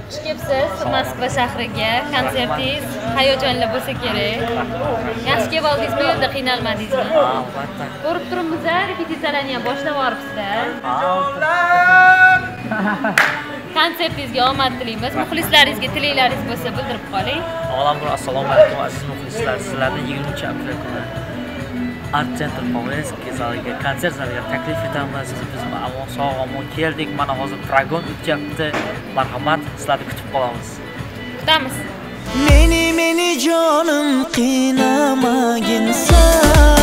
Xush kelibsiz Moskva shahriga. Konsertingiz hayajonli bo'lsa kerak. Yaxshi kelib oldingizmi, yo'lda qiynalmadingizmi? Albatta. Ko'rib turibmiz, repetitsiyalarni ham boshlab yuboribsizlar. Konsertingizga omad tilaymiz. Muxlislaringizga tilaklaringiz bo'lsa bildirib qoling. Avvalambor assalomu alaykum aziz muxlislar. Sizlarni 23 aprel kuni Art Center Pavelskiy zaliga, konsert zaliga taklif etamiz. Biz omon sog' omon keldik. Mana hozir прогон o'tyapti. Marhamat, sizlarni kutib qolamiz. Kutamiz. Meni, meni jonim, qiynamagin san.